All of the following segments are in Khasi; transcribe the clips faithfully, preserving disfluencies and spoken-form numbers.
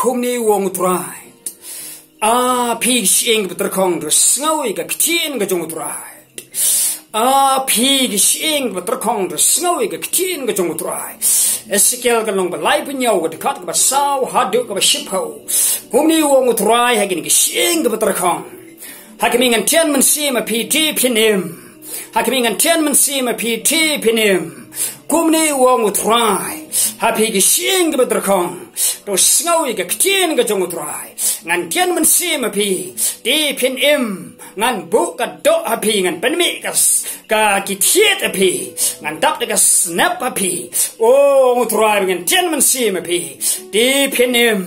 Kumne u ong u Trai. A phi ki shyieng kiba tyrkhong, to sngew ïa ka ktien ka jong u Trai. A phi ki shyieng kiba tyrkhong, to sngew ïa ka ktien ka jong u Trai. Esekiel ka lynnong ba laiphew hynñiew, ka dkhot kaba saw haduh kaba shiphew. Kumne u ong u Trai ha kine ki shyieng kiba tyrkhong. Ha khmih ngan tian mynsiem ha phi, te phin im. Ha khmih ngan tian mynsiem ha phi, te phin im. Kumne u ong u Trai ha phi ki shyieng kiba tyrkhong. To sngew ïa ka ktien ka jong u Trai. Ngan tian mynsiem ha phi, te phin im. Ngan buh ka doh ha phi, ngan pynmih ka s-, ka ki thied ha phi. Ngan dap da ka snep ha phi. U ong u Trai, ngan tian mynsiem ha phi, te phin im.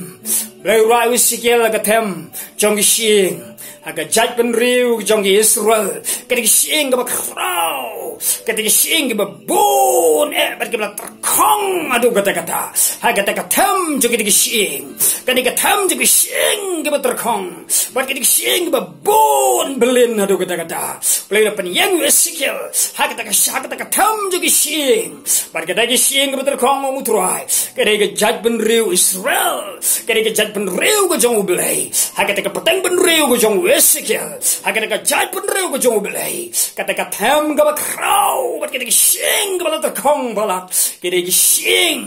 Blei u rai u Esekiel ha ka them jong ki shyieng, ha ka jaitbynriew jong ki Israel. Kata ka shyieng kaba khraw, kata ka shyieng kaba bun eh bad kaba la tyrkhong haduh katta katta. Ha kata ka them jong kata ka shyieng, kata ka them jong ka shyieng kaba tyrkhong bad kata ka shyieng kaba bun byllien haduh katta katta. Blei u la pynïeng u Esekiel ha kata ka, ha kata ka them jong ka shyieng. Bad kata ka shyieng kaba tyrkhong, ong u Trai, kata ka jaitbynriew Israel, kata ka jaitbynriew ka jong u Blei. Ha kata ka pateng bynriew ka jong u Esekiel, ha kata ka jaitbynriew ka jong u Blei. Kata ka them kaba khraw bad kata ka shyieng kaba la tyrkhong palat, kata ka shyieng,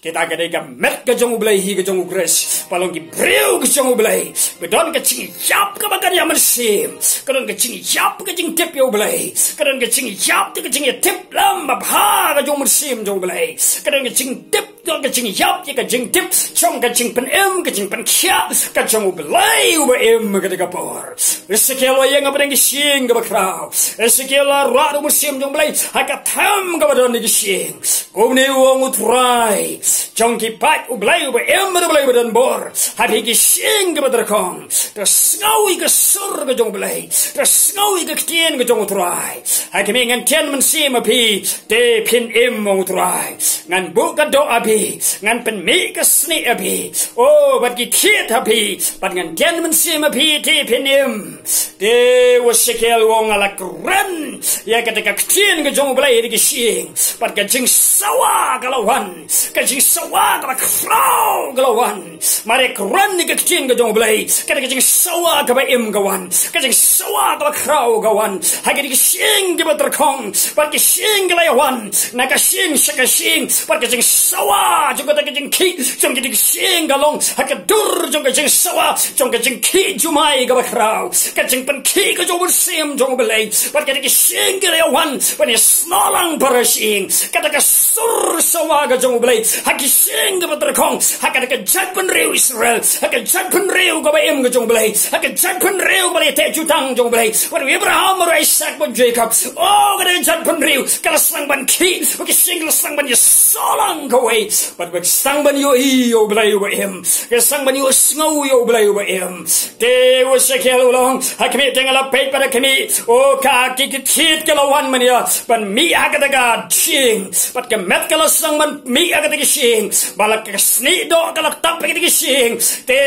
kata ka dei ka met ka jong u Blei hi ka jong u Khrist. Ba long ki briew ki jong u Blei, ba don ka jingïap kaba kan ïa mynsiem, ka don ka jingïap ka jingtip ïa u Blei, ka don ka jingïap ka jingïatip lem babha ka jong u mynsiem jong u Blei, ka don ka jingtip, don ka jingïap ïa ka jingtip jong ka jingpynim, ka jingpynkhiah ka jong u Blei uba im ha kata ka por. Esekiel u ïeng hapdeng ka shyieng kaba khraw. Esekiel u la rah da u mynsiem jong u Blei ha ka them kaba don ha ka shyieng. Kumne u ong u Trai jong ki paid, u Blei uba im, u Blei uba don bor, ha phi ki shyieng kiba tyrkhong, to sngew ïa ka sur ka jong u Blei, to sngew ïa ka ktien ka jong u Trai. Ha khmih ngan tian mynsiem ha phi, te phin im, ong u Trai. Ngan buh ka doh ha phi, ngan pynmih ka snieh ha phi, o, bad ki thied ha phi, bad ngan tian mynsiem ha phi, te phin im. Te u Esekiel u ong, nga la kren ïa kata ka ktien ka jong u Blei ha kata ka shyieng, bad ka jingsawa ka la wan, ka jingsawa kaba khraw ka la wan. Mar nga kren ïa ka ktien ka jong u Blei, kata ka jingsawa kaba im ka wan, ka jingsawa kaba khraw ka wan ha kata ka shyieng kaba tyrkhong. Bad ka shyieng ka la ïa wan, na ka shyieng sha ka shyieng, bad ka jingsawa jong kata ka jingkhih jong kata ka shyieng ka long ha ka dur jong ka jingsawa jong ka jingkhih jumai kaba khraw. Ka jingpynkhih ka jong u mynsiem jong u Blei, bad kata ka shyieng ka la ïa wan ban ïasnoh lang para shyieng. Kata ka sur sawa ka jong u Blei ha ki shyieng kaba tyrkhong, ha kata ka jaitbynriew Israel, ha ka jaitbynriew kaba im ka jong u Blei, ha ka jaitbynriew kaba la ïateh jutang jong u Blei, bad u Abraham, bad u Isaak, bad u Jakob. O, kata ka jaitbynriew ka la sdang ban khih, ka shyieng ka la sdang ban ïasoh lang kawei, bad ka sdang ban ïohi ïa u Blei uba im, ka sdang ban ïohsngew ïa u Blei uba im. Te u Esekiel u la ong, ha khmih te nga la peit pat ha khmih, o, ka ki, ki thied ki la wan mynne ban mih ha kata ka shyieng, bad ka met ka la sdang ban mih ha kata ka shyieng, bad la ka snieh doh ka la tap ha kata ka shyieng, te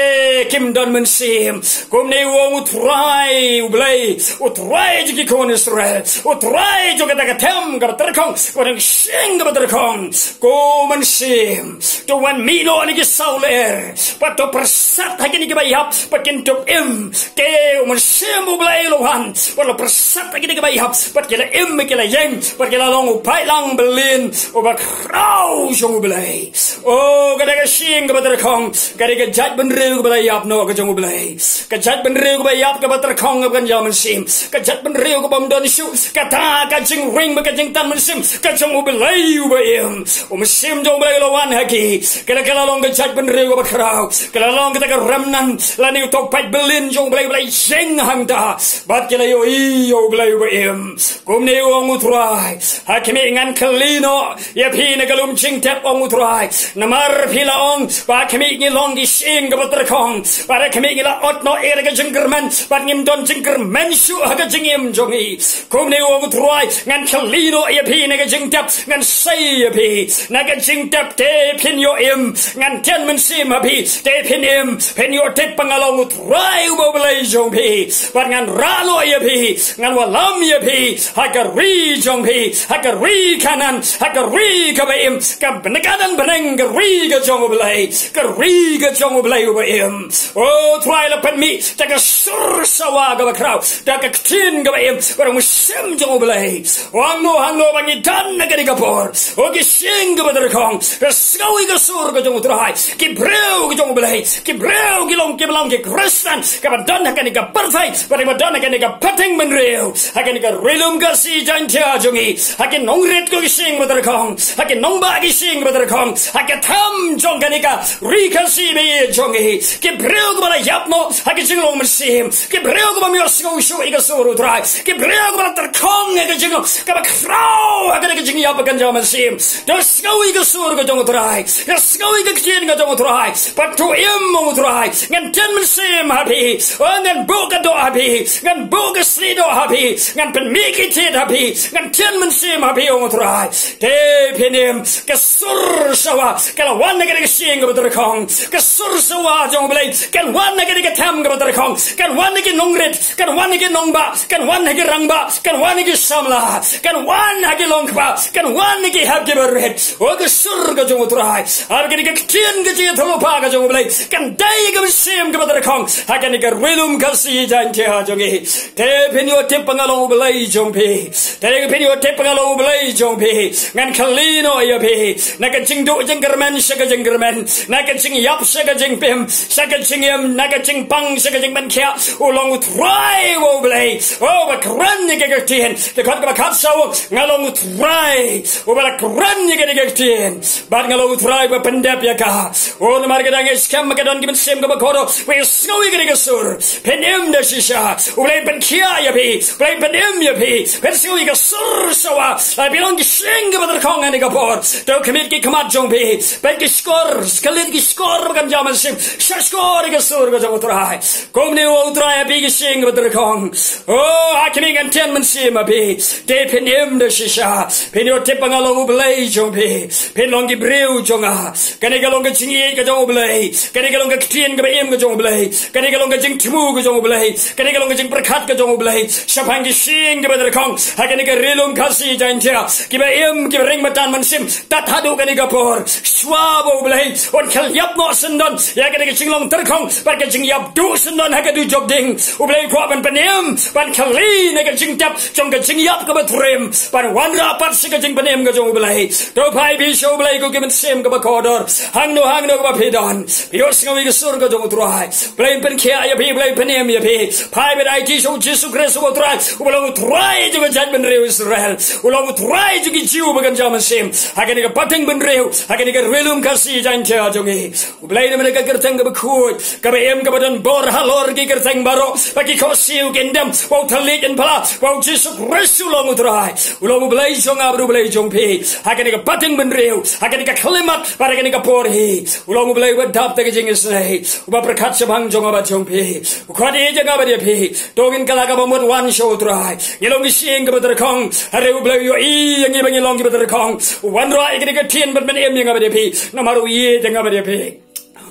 kim don mynsiem. Kumne u ong u Trai u Blei, u Trai jong ki khun Israel, u Trai jong kata ka them kaba tyrkhong, kaba don ka shyieng kaba tyrkhong. Ko mynsiem, to wan mih noh na ki saw lyer, bad to pyrsad ha kine kiba ïap ba kin tup im. Te u mynsiem u Blei u la wan, bad la pyrsad ha kine kiba ïap, bad ki la im, ki la ïeng, bad ki la long u paidlang byllien uba khraw jong u Blei. O, kata ka shyieng kaba tyrkhong, kata ka jaitbynriew kaba la ïap noh ka jong u Blei. Ka jaitbynriew kaba ïap kaba tyrkhong kaba kan ïa mynsiem, ka jaitbynriew kabym don shuh kata ka jingring bad ka jingtan mynsiem ka jong u Blei uba im. U mynsiem jong u Blei u la wan ha ki, ki la, ki la long ka jaitbynriew kaba khraw, ki la long kata ka remnant, lane uto u paid byllien jong u Blei uba la ïeng hangta, bad ki la ïohi ïa u Blei uba im. Kumne u ong u Trai, ha khmih ngan kylli noh ïa phi na ka lum jingtep, ong u Trai, namar phi la ong ba ha khmih ngi long ki shyieng kaba tyrkhong, bad ha khmih ngi la ot noh ïa ka jingkyrmen, bad ngim don jingkyrmen shuh ha ka jingim jong ngi. Kumne u ong u Trai, ngan kylli noh ïa phi na ka jingtep, ngan sei ïa phi na ka jingtep, te phin ïoh im. Ngan tian mynsiem ha phi, te phin im, phin ïoh tip ba nga long u Trai uba u Blei jong phi. Bad ngan rah noh ïa phi, ngan wallam ïa phi ha ka ri jong phi, ha ka ri Kanaan, ha ka ri kaba im, ka bneng, ka bneng, ka ri ka jong u Blei. ka ri ka jong U Blei uba im. O Trai, la pynmih da ka sur sawa kaba khraw, da ka ktien kaba im, ba dang mynsiem jong U Blei. Hangno hangno ba ngi don ha kane ka por, o ki shyieng kiba tyrkhong, ka sngew ïa ka sur ka jong U Trai. Ki briew ka jong U Blei, ki briew ki long, ki ba long ki Khristan, kiba don ha kane ka pyrthei, bad kiba don ha kane ka pateng bynriew, ha kane ka Ri Lum Khasi Jaiñtia jong ngi, ha ki nongrit ko ki shyieng kiba tyrkhong, ha ki nongbah ki shyieng kiba tyrkhong, ha ka them jong kane ka Ri Khasi ba ïeit jong ngi. Ki briew kiba la ïap noh ha ka jinglong mynsiem, ki briew kiba ym ïohsngew shuh ïa ka sur U Trai, ki briew kiba la tyrkhong ha ka jinglong kaba khraw ha kane ka jingïap ba kynja mynsiem. To sngew ïa ka sur ka jong U Trai, to sngew ïa ka ktien ka jong U Trai. Bad to im, ong U Trai. Ngan tian mynsiem ha phi, o, ngan buh ka doh ha phi, ngan buh ka snieh doh ha phi, ngan pynmih ki thied ha phi, ngan tian mynsiem ha phi, ong U Trai. Te phin im. Ka sur sawa ka la wan na kane ka shyieng kaba tyrkhong. Ka sur sawa jong U Blei kan wan na kane ka them kaba tyrkhong, kan wan na ki nongrit, kan wan na ki nongbah, kan wan na ki rangbah, kan wan na ki samla, kan wan na ki longkpa, kan wan na ki hep kiba rit. O, ka sur ka jong U Trai, ha kane ka ktien ka jingïathuhlypa ka jong U Blei, kan dei ka mynsiem kaba tyrkhong ha kane ka Ri Lum Khasi Jaiñtia jong ngi. Te phin ïoh tip ba nga long U Blei jong phi. Te phin ïoh tip ba nga long U Blei jong phi. Ngan kylli noh ïa phi na ka jingduh jingkyrmen sha ka jingkyrmen, na ka jingïap sha ka jingpem, sha ka jingim, na ka jingpang sha ka jingpynkhiah. U long U Trai uba U Blei, o, uba kren ïa ka ktien. Te khot kaba khatsaw, nga long U Trai uba la kren ïa ka ktien, bad nga long U Trai uba pyndep ïa ka. O, namar kata nga skhem ba ka don ki mynsiem kiba kordor ba ïohsngew ïa kane ka sur. Phin im da shisha. U Blei un pynkhiah ïa phi, U Blei un pynim ïa phi. Phin sngew ïa ka sur sawa. Phi long ki shyieng kiba tyrkhong ha kane ka por. To khmih ki khmat jong phi, peit ki shkor, kylli ki shkor ba kynja mynsiem. Shah shkor ïa ka sur ka jong U Trai. Kumne, o U Trai, ha phi ki shyieng kiba tyrkhong. O, ha khmih ngan tian mynsiem ha phi. Te phin im da shisha. Phin ïoh tip ba nga long U Blei jong phi. Phin long ki briew jong nga. Kane ka long ka jingïeit ka jong U Blei. Kane ka long ka ktien kaba im ka jong U Blei. Kane ka long ka jingthmu ka jong U Blei. Kane ka long ka jingpyrkhat ka jong U Blei shaphang ki shyieng kiba tyrkhong ha kane ka Ri Lum Khasi Jaiñtia, kiba im, kiba ring bad tan mynsiem tad haduh kane ka por. Shuwa ba U Blei un khlem ïap noh syndon ïa kane ka jinglong tyrkhong bad ka jingïap duh syndon ha ka dujok ding, U Blei kwah ban pynim, ban kylli na ka jingtep jong ka jingïap kaba triem, ban wanrah pat sha ka jingpynim ka jong U Blei. To phai beit sha U Blei, ko ki mynsiem kiba kordor, hangno hangno kaba phi don. Phi ïohsngew ïa ka sur ka jong U Trai. U Blei un pynkhiah ïa phi, U Blei un pynim ïa phi. Phai beit aiti sha U Jisu Khrist uba U Trai, uba long U Trai jong ka jaitbynriew Israel. U long U Trai jong ki Jiw ba kynja mynsiem ha kane ka pateng bynriew, ha kane ka Ri Lum Khasi Jaiñtia jong ngi. U Blei, namar ka kyrteng kaba khuid, kaba im, kaba don bor halor ki kyrteng baroh, ba ki khohsiew kin dem ba U Thylliej Impala, ba U Jisu Khrist u long U Trai. U long U Blei jong nga bad U Blei jong phi ha kane ka pateng bynriew, ha kane ka khyllipmat bad ha kane ka por hi. U long U Blei uba dap da ka jingisynei, uba pyrkhat shaphang jong nga bad jong phi. U khot ïa nga bad ïa phi. To ngin kylla kaba mut wan sha U Trai. Ngi long ki shyieng kiba tyrkhong, hynrei U Blei u ïohi ïa ngi ba ngi long kiba tyrkhong. U wanrah ïa kane ka ktien ban pynim ïa nga bad ïa phi, namar u ïeit ïa nga bad ïa phi.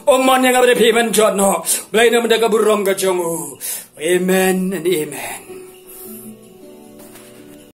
U mon ïa nga bad ïa phi ban jot noh. Blei, namar ka burom ka jong u. Amen and amen.